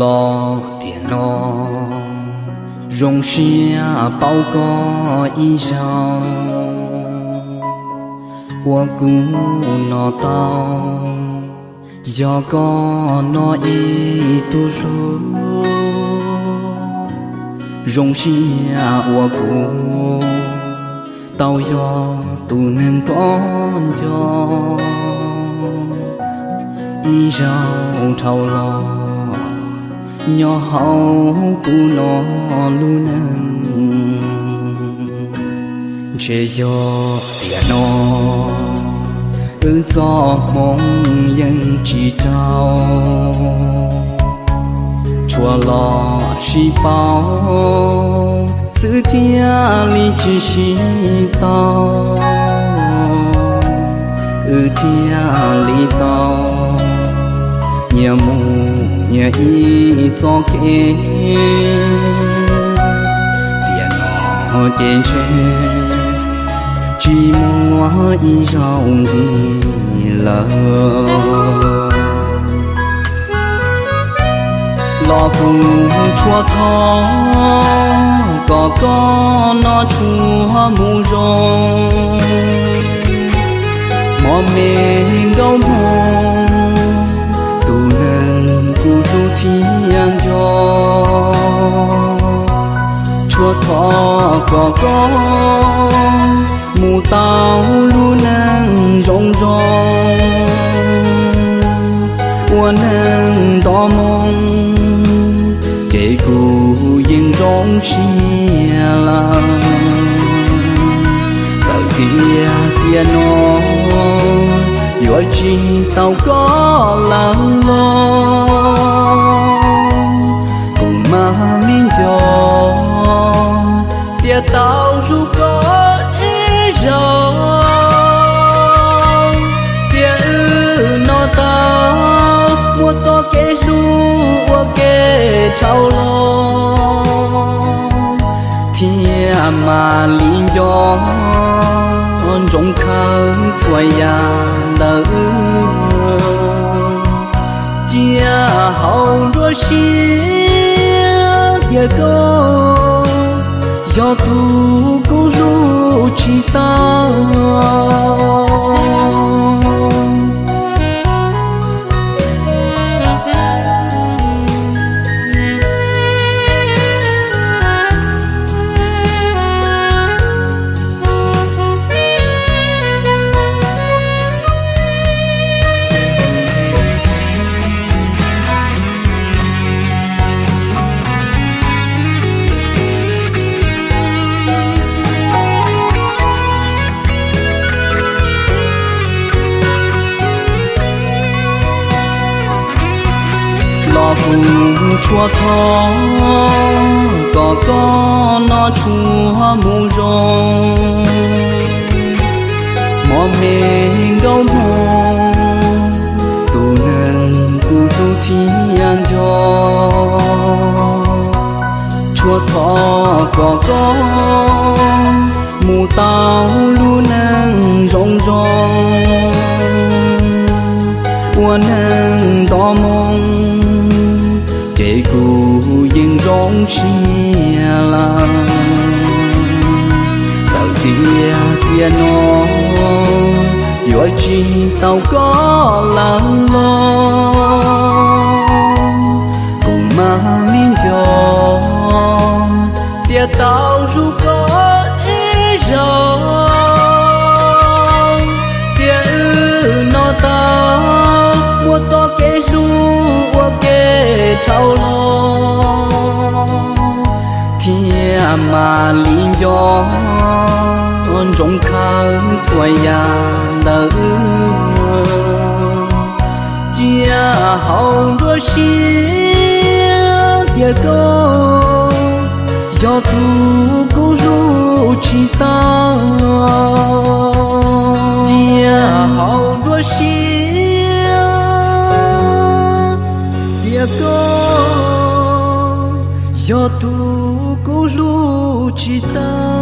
Yog tiam no zoo siab paub koj ib zaug, uas kuv noj tau, yog koj noj ib tug hlub. Zoo siab uas kuv tau yog tus neeg koj nco, ib zaug dhau los nyob hauv kuv no lub neej. Ntshe yog tiam no wb txoj hmoov yeej tsis raug, tsuas los sib paub xwb thiaj li tsis sib tau, wb thiaj li tau nyias mus nyias ib txoj kev. Tiam no ces ntshe tsis muaj ib zaug ntxiv lawm. Los kuv tsuas thov kom koj noj tshuaj mus zoo, hmo me nkauj hmo, tus neeg kuv hlub thiab nco. Tsuas thov kom koj mus tau lub neej zoo zoo, ua neeg nto moo, ces kuv yeej zoo siab lawm. Txawm tias tiam no yuav tsis tau koj lawm los, kuv mam li nco thiab tau hlub koj ib zaug. Tiam wb noj tau, muab txoj kev hlub ua ke dhau los, thiab mam li nco ntsoov khawb txhua yam ntawm wb. Cia haus nruab siab tias koj yog tus kuv hlub tsis tau. Los kuv tsuas thov kom koj noj tshuaj mus zoo, hmo me nkauj hmo, tus neeg kuv hlub thiab nco. Tsuas thov kom koj mus tau lub neej zoo zoo, ua neeg nto moo, ces kuv yeej zoo siab lawm. Txawm tias tiam no yuav tsis tau koj lawm los, kuv mam li nco thiab tau hlub koj ib zaug. Tiam wb noj tau, muab txoj kev hlub ua ke dhau los, thiab mam li nco ntsoov khawb txhua yam ntawm wb. Cia haus nruab siab tias koj yog tus kuv hlub tsis tau. Cia haus nruab siab tias koj yog tus kuv hlub tsis tau.